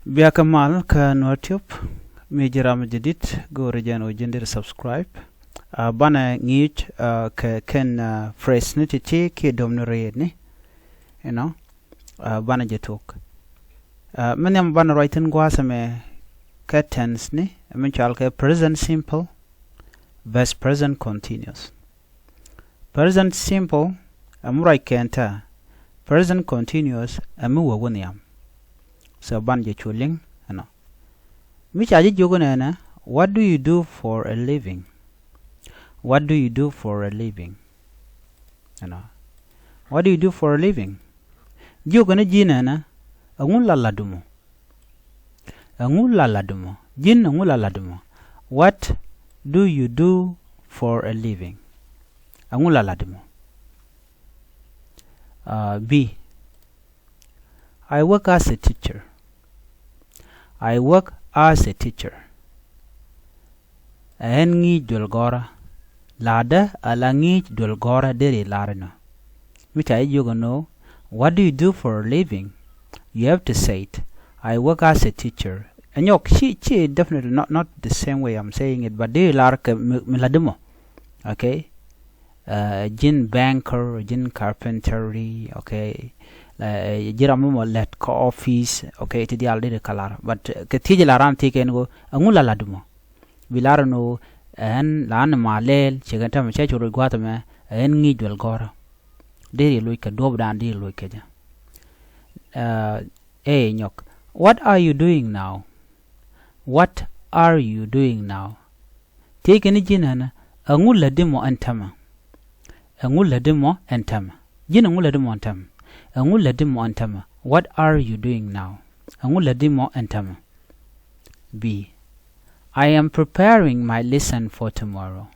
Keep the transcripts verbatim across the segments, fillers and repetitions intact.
Biakä mal kä Nuäär Tube. Mi ji̱ ram jadid, go̱o̱rä jɛn ɣöö ji̱n deri subscribe. Aa, banɛ ŋi̱i̱c, aa, kɛ kɛn, aa, phrase ni ti̱ti̱ kiɛ dom ni rɛɛtni. You know, aa, banɛ jɛ tok. Aa, min nhiam banɛ ruac thi̱n gua̱a̱th ɛmɛ kɛ tense ni, min cɔal kɛ present simple versus present continuous. Present simple ɛ mi ruac kɛn tɛ. Present continuous ɛ mi wä wä nhiam. So banɛ jɛ cu liŋ ɛnɔ. Mi ca ji̱ jiök ɛnɛ, what do you do for a living? What do you do for a living? You know, what do you do for a living? Jiök ɛnɛ ji̱ nɛnɛ, ɛŋu la latdu mɔ? Ɛŋu la latdu mɔ? Ji̱n ɛŋu la latdu mɔ? What do you do for a living? Ɛŋu la latdu mɔ? Uh, B. I work as a teacher. I work as a teacher. Ɛ ɣän ŋi̱i̱c duel gɔ̱rä. Latdä ala ŋi̱i̱c duel gɔ̱rä, deri lar inɔ. Mi ca ji̱ jiök ɛnɔ, what do you do for a living? You have to say it, I work as a teacher. Ɛ nyɔk, ci, ci, definitely not, not the same way I'm saying it, but deri lar kɛ mi, mi latdi mɔ. Okay? Ɛ, ji̱n banker, ji̱n carpentry, okay? Ɛ, ji̱ ram mi mɔ lät kä office, okay? Ti diaal deri kɛ lar. But, ɛ, kɛ thiec la ran thiec kɛn ɣöö, ɛŋu la latdu mɔ? Bi lar ɛnɔ, ɛ ɣän la ni ma lɛl, ci kɛn täämɛ cɛ cu ruac gua̱a̱th ɛmɛ, ɛ ɣän ŋi̱i̱c duel gɔ̱rä. Deri loc kɛ duɔ̱ɔ̱pdan, deri loc kɛ jɛ. Ɛ, ɛ nyɔk. What are you doing now? What are you doing now? Thiec kɛn ji̱n ɛnɛ, ɛŋu lätdi mɔ ɛn täämɛ? Ɛŋu lätdi mɔ ɛn täämɛ? Ji̱n ɛŋu lätdi mɔ ɛn täämɛ? Ɛŋu lätdi mɔ ɛn täämɛ? What are you doing now? Ɛŋu lätdi mɔ ɛn täämɛ? B. I am preparing my lesson for tomorrow.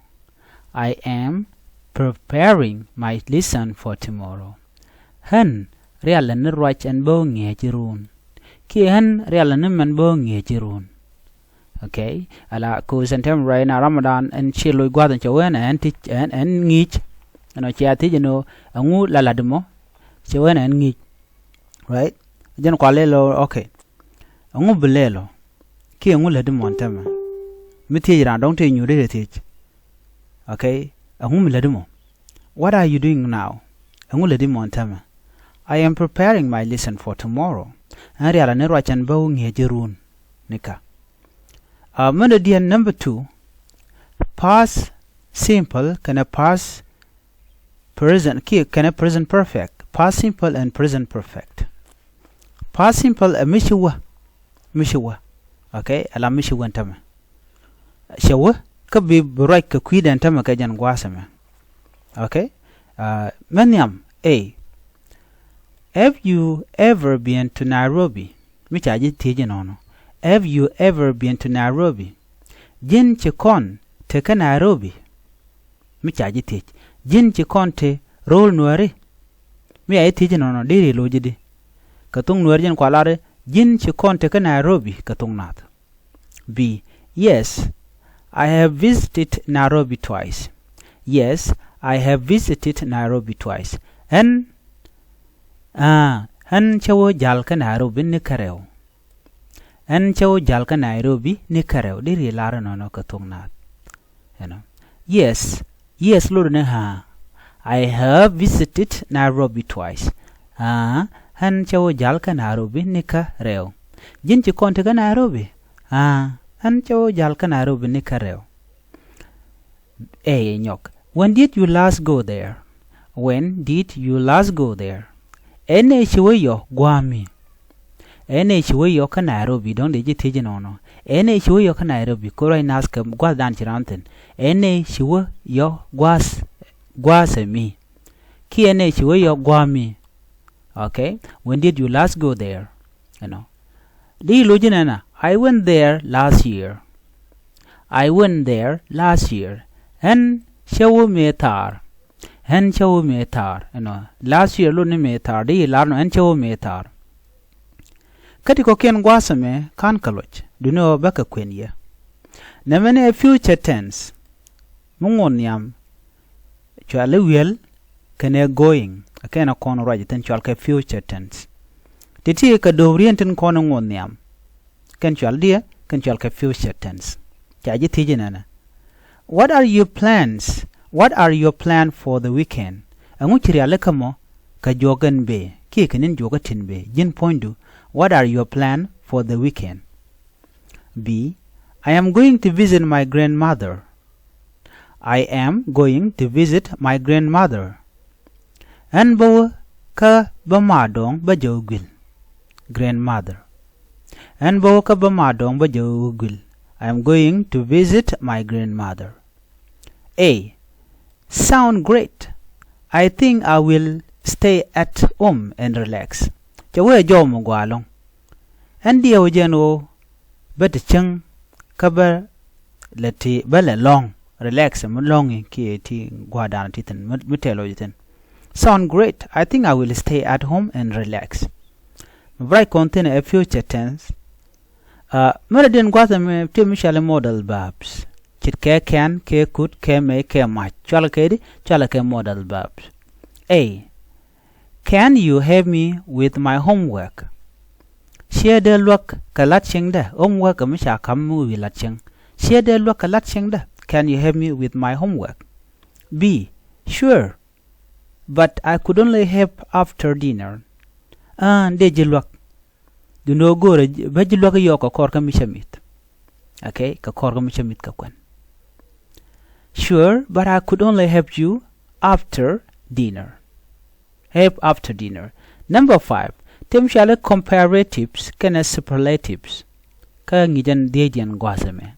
I am preparing my lesson for tomorrow. Ɣän rialɛ ni ruac ɛn bä ŋi̱eec i̱ ruun. Kiɛ ɣän rialɛ ni mɛn bä ŋi̱eec i̱ ruun. Okay? Ala, 'cause ɛn täämɛ right now, Ramadan, ɛn ci loc gua̱a̱th ɛn cɛ wee ɛn, ɛn thiec, ɛn, ɛn ŋi̱i̱c. Ɛnɔ cia thiec ɛnɔ, ɛŋu la latdi mɔ? Cɛ wee ɛn, ɛn ŋi̱i̱c. Right? Jɛn kua lɛl ɔ, okay. Ɛŋu bi lɛl ɔ? Kiɛ ɛŋu lätdi mɔ ɛn täämɛ? Mi thiec raan dɔ̱ŋ tëë nyuur dee thiec. Okay? Ɛŋu mi lätdi mɔ? What are you doing now? Ɛŋu lätdi mɔ ɛn täämɛ? I am preparing my lesson for tomorrow. Ɣän rialɛ ni ruac ɛn bä ŋi̱eec i̱ ruun nikä. Ɛ, min dɔ̱diɛn number two, past simple kɛnɛ past present, kiɛ kɛnɛ present perfect. Past simple and present perfect. Past simple ɛ mi ci wä, mi ci wä. Okay? Ala mi ci wä ɛn täämɛ. Cɛ wä, kä bi, bi ruac kɛ kui̱dɛ ɛn täämɛ kɛ jɛn gua̱a̱th ɛmɛ. Okay? Ɛ, min nhiam, A. Have you ever been to Nairobi? Mi ca ji̱ thiec inɔnɔ. Have you ever been to Nairobi? Ji̱n ci kɔn te kä Nairobi? Mi ca ji̱ thiec. Ji̱n ci kɔn te ro̱o̱l Nuääri? Mi ca ji̱ thiec inɔnɔ, deri loc i̱di? Kɛ thok Nuäär jɛn kua lar i̱, ji̱n ci kɔn te kä Nairobi kɛ thok Naath? B. Yes, I have visited Nairobi twice. Yes, I have visited Nairobi twice. Ɣän, aa, ɣän cä wä jäl kä Nairobi nikä rɛw. Ɣän cä wä jäl kä Nairobi nikä rɛw. Deri lar inɔnɔ kɛ thok Naath. You know. Yes, yes, lot ni ɣää. I have visited Nairobi twice. Aa, ɣän cä wä jäl kä Nairobi nikä rɛw. Ji̱n ci kɔn te kä Nairobi? Aa, ɣän cä wä jäl kä Nairobi nikä rɛw. Ɛ nyɔk. When did you last go there? When did you last go there? Ɛn ɛ ci wä yɔ gua̱a̱mi? Ɛn ɛ ci wä yɔ kä Nairobi? Dɔ̱ŋ dee ji̱ thiec inɔnɔ. Ɛn ɛ ci wä yɔ kä Nairobi? Kɛ ruac naath kɛ gua̱a̱thdan ci ram thi̱n. Ɛn ɛ ci wä yɔ gua̱a̱th, gua̱a̱th ɛmi? Kiɛ ɛn ɛ ci wä yɔ gua̱a̱mi? Okay. When did you last go there? You know. Di lo̱c inɛnɛ, I went there last year. I went there last year. Ɣän cä wä mëë thaar. Ɣän cä wä mëë thaar. You know, last year lot ni mëë thaar. Di lar nɔ, ɣän cä wä mëë thaar. Kä ti kɔ̱kiɛn gua̱a̱th ɛmɛ /ka̱n kɛ loc, duŋni ɣöö bä kɛ kuɛn yɛ. Nɛmɛ ni ɛ future tense. Mi ŋot nhiam, cɔalɛ will kɛnɛ going. Ɛ kɛn ɛ kɔn ruac thi̱n, cɔalkɛ future tense. Ti̱ti̱ kɛ do̱riɛn tin kɔn ɛ ŋot nhiam. kɛn cɔal diɛ, kɛn cɔal kɛ future tense. Ca ji̱ thiec inɛnɛ. What are your plans? What are your plan for the weekend? Ɛŋu ci rialikä mɔ kɛ juɔk in bëë kiɛ kɛ ni̱n juɔk in tin bëë? Ji̱n puɔ̱nydu, what are your plan for the weekend? B. I am going to visit my grandmother. I am going to visit my grandmother. Ɣän bä wä kä bä maadɔɔŋ bä jɛ wä guil. Grandmother. Ɣän bä wä kä bä maadɔɔŋ bä jɛ wä guil. I am going to visit my grandmother. A. Sound great. I think I will stay at home and relax. Cɛ wee jɔw mi gɔaa ɛlɔ̱ŋ. Ɣän diɛw jɛn ɣöö bä ti cäŋ kä bä lɛ ti bä lɛ lɔ̱ŋ, relax, mi lɔ̱ŋ i̱ kiɛ ti gua̱a̱r dan ti thi̱n, mi, mi tɛl ɔ ji̱ thi̱n. Sound great. I think I will stay at home and relax. Mi bi ruac kɔn thi̱n ɛ future tense. Aa, mi rɔ diɛn gua̱th ɛmɛ ti mi cɔal i̱ modal verbs. Ce̱tkɛ can, kɛ could, kɛ may, kɛ might. Cɔalkɛ di, cɔalkɛ modal verbs. A. Can you help me with my homework? Ciɛ dee luäk kɛ la̱t cieŋdä? Homework mi ca ka̱m mi wi̱i̱ la̱t cieŋ. Ciɛ dee luäk kɛ la̱t cieŋdä? Can you help me with my homework? B. Sure, but I could only help after dinner. Aa, dee ji̱ luäk. Duundɛ ɣöö go̱o̱rä bä ji̱ luäk i̱ yɔɔk kɛ kɔr kä mi cä mi̱th. Okay, kɛ kɔr kä mi cä mi̱th kɛ kuɛn. Sure, but I could only help you after dinner. Help after dinner. Number five. Tëë mi cɔal i̱ comparatives kɛnɛ superlatives. Kä ŋi̱cän dhiecdiɛn gua̱a̱th ɛmɛ.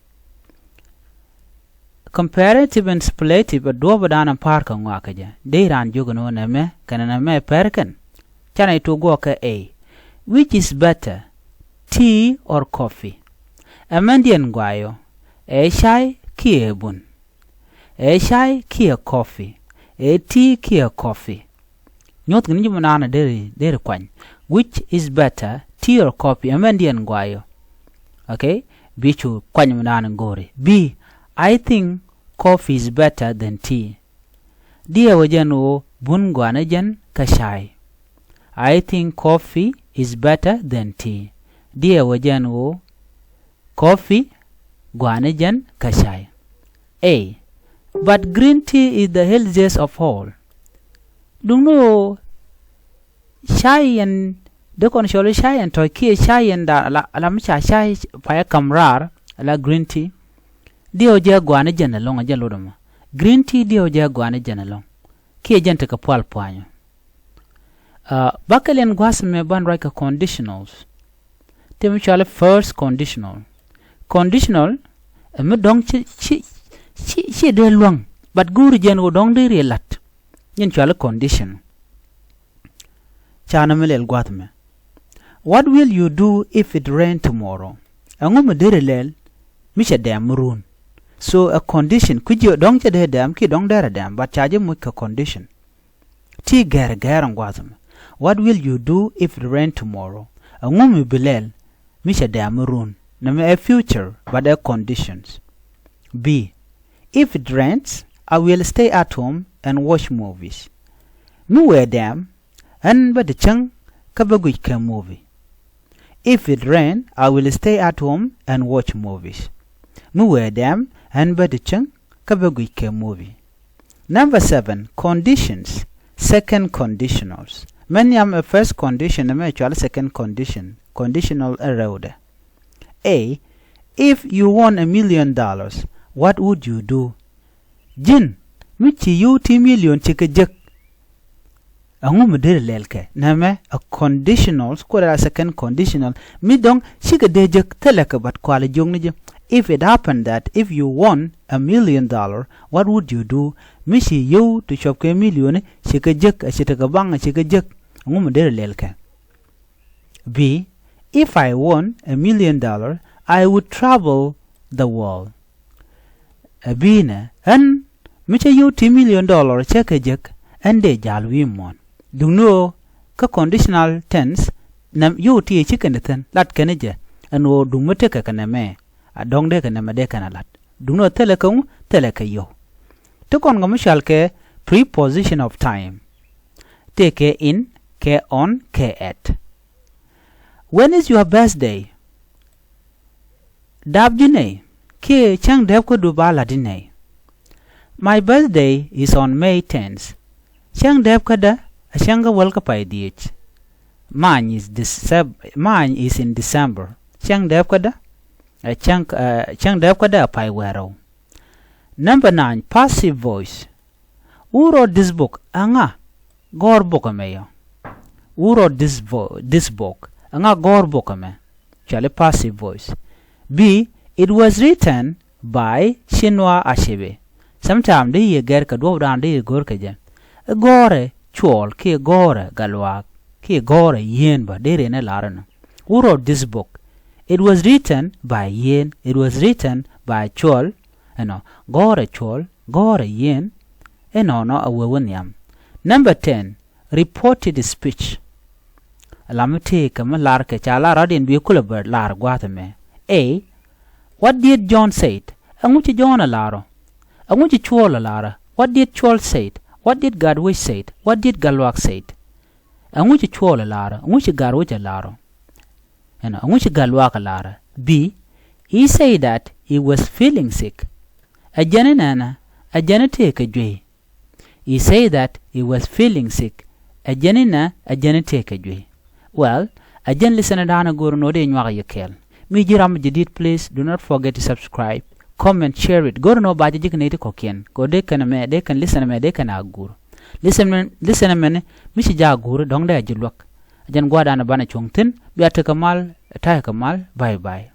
Comparative and superlative ɛ duɔ̱ɔ̱p ɛ da̱a̱n ɛ pa̱a̱r kɛ ŋɔak kɛ jɛ. Dee raan jiök ɛn ɣöö nɛmɛ kɛnɛ nɛmɛ pɛr kɛn. Canɛ i̱ tuɔk guɔ̱ɔ̱k kɛ A. Which is better, tea or coffee? Ɛmɛndiɛn gɔaa yɔ, ɛ cay kiɛ ɛ bun? Ɛ cay kiɛ coffee? Ɛ tea kiɛ coffee? Nyuɔ̱th kɛ ni ji̱ mi naan deri, deri kuany. Which is better, tea or coffee? Ɛmɛndiɛn gɔaa yɔ. Okay? Bi cu kuany mi naan go̱o̱ri. B. I think coffee is better than tea. Diɛw ɛ jɛn ɣöö bun gɔaa ni jɛn kä cay. I think coffee is better than tea. Diɛw ɛ jɛn ɣöö coffee gɔaa ni jɛn kä cay. A. But green tea is the healthiest of all. Duŋni ɣöö cay ɛn, dee kɔn cɔl i̱ cay ɛn tɔ̱c kiɛ cay ɛn da̱a̱n ala, ala mi ca cay payä ka̱m raar, ala green tea. Diɛw jɛ gɔaa ni jɛn ɛlɔ̱ŋ, ɛ jɛn lot ɛmɔ. Green tea diɛw jɛ gɔaa ni jɛn ɛlɔ̱ŋ. Kiɛ jɛn tekɛ pual pua̱nyɔ. Aa, bä kɛ liɛn gua̱a̱th ɛmɛ ban ruac kɛ conditionals. Tëë mi cɔal i̱ first conditional. Conditional ɛ mi dɔ̱ŋ ci, ci, ci, ci dee luäŋ, but go̱o̱ri jɛn ɣöö dɔ̱ŋ dee riɛ la̱t. Nyɛn cɔal i̱ condition. Canɛ mi lɛl gua̱a̱th ɛmɛ. What will you do if it rain tomorrow? Ɛŋu mi derɛ lɛl mi cɛ dɛm mi run? So a condition, kui̱ ji̱ dɔ̱ŋ cɛ dee dɛm kiɛ dɔ̱ŋ derɛ dɛm, but ca ji̱ muc kɛ condition. Ti gɛr gɛr ɛn gua̱a̱th ɛmɛ. What will you do if it rain tomorrow? Ɛŋu mi bi lɛl mi cɛ dɛm mi run? Nɛmɛ ɛ future, but ɛ conditions. B. If it rains, I will stay at home and watch movies. Mi wëë dɛm, ɣän bä ti cäŋ kä bä guic kɛ movie. If it rain, I will stay at home and watch movies. Mi wëë dɛm, ɣän bä ti cäŋ kä bä guic kɛ movie. Number seven, conditions, second conditionals. Mɛn nhiam ɛ first condition, ɛmɛ cɔal second condition, conditional ɛ rɛwdɛ. A. If you won a million dollars, what would you do? Ji̱n mi ci yio̱w ti million, ci kɛ jek, ɛŋu mi deri lɛl kɛ? Nɛmɛ a conditionals, kuɛ la second conditional, mi dɔ̱ŋ cikɛ dee jek, thilɛ kɛ, but kualɛ jiök ni jɛ. If it happened that if you won a million dollar, what would you do? Mi ci yio̱w ti cuɔp kɛ million, ci kɛ jek, a ci tekɛ baŋ, a ci kɛ jek, ɛŋu mi deri lɛl kɛ? B. If I won a million dollar, I would travel the world. Ɛ bi̱i̱nɛ, ɣän mi cä yio̱w ti million dollar cä kɛ jek, ɣän dee ja̱l wi̱i̱ muɔ̱ɔ̱n. Duŋni ɣöö kä conditional tense, nɛm yio̱w ti ɛ ci kɛn thi̱n, lat kɛn jɛ, ɛn ɣöö duŋ mi tekɛ kɛ nɛmɛ, a dɔ̱ŋ dee kɛ nɛmɛ dee kɛn a lat. Duŋni ɣöö thilɛ kɛ ŋu, thilɛ kɛ yio̱w. Ti kɔn kɛ mi cɔal kɛ preposition of time. Tëëkɛ in, kɛ on, kɛ at. When is your birthday? Dap ji̱ nɛy kiɛ cäŋ dääpkädu ba la̱t ji̱ nɛy. My birthday is on May tenth. Cäŋ dääpkädä ɛ cäŋ kä wäl kä pay dhieec. Many is December, many is in December. Cäŋ dääpkädä ɛ cäŋ, ɛ cäŋ dääpkädä ɛ pay wäl rɛw. Number nine, passive voice. Who wrote this book? Ɛŋa gɔ̱r bok ɛmɛ yɔ? Who wrote this, vo- this book? Ɛŋa gɔ̱r bok ɛmɛ? Cɔali passive voice. B, it was written by Chinua Achebe. Sometimes dee yɛ gɛr kɛ duɔ̱ɔ̱pdan dee yɛ go̱r kɛ jɛ. Ɛ gɔ̱rɛ Cuɔl kiɛ gɔ̱rɛ Gatluak kiɛ gɔ̱rɛ Yieen bä dee rin ɛ lar ɛnɔ. Who wrote this book? It was written by Yieen. It was written by Cuɔl. Ɛnɔ gɔ̱rɛ Cuɔl, gɔ̱rɛ Yieen. Ɛnɔnɔ a wee wä nhiam. Number ten, reported speech. Lam mi tëëkɛ mi lar kɛ ca lar rɔ̱diɛn bi kulɛ bä lar gua̱a̱th ɛmɛ. A, what did John said? Ɛŋu ci John ɛ lar ɔ? Ɛŋu ci Cuɔl ɛ lar ɔ? What did Cuɔl said? What did Gatwec said? What did Gatluak said? Ɛŋu ci Cuɔl ɛ lar ɔ? Ɛŋu ci Gatwec ɛ lar ɔ? Ɛnɔ, ɛŋu ci Gatluak ɛ lar ɔ? B, he said that he was feeling sick. Ɛ jɛn inɛnɛ, ɛ jɛn tëëkɛ juey. He said that he was feeling sick. Ɛ jɛn inɛ, ɛ jɛn tëëkɛ juey. Well, ɛ jɛn listener dan ɛ go̱r nɔ dee nyuak yɛ kɛɛl. Mi ji̱ ram jadid, please do not forget to subscribe, comment, share it. Go̱r nɔ ba jɛ ji̱ kɛ nɛy ti kɔ̱kiɛn kɛ dee kɛn mɛ, dee kɛn listener mɛ, dee kɛn a guur. Listener mɛ, listener mɛ ni mi ci jɛ a guur dɔ̱ŋ dee a ji̱ luäk. Ɛ jɛn gua̱a̱r dan ɛ banɛ cuɔ̱ŋ thi̱n. Bia tekɛ mal, ta̱yɛ kɛ mal. Bye bye.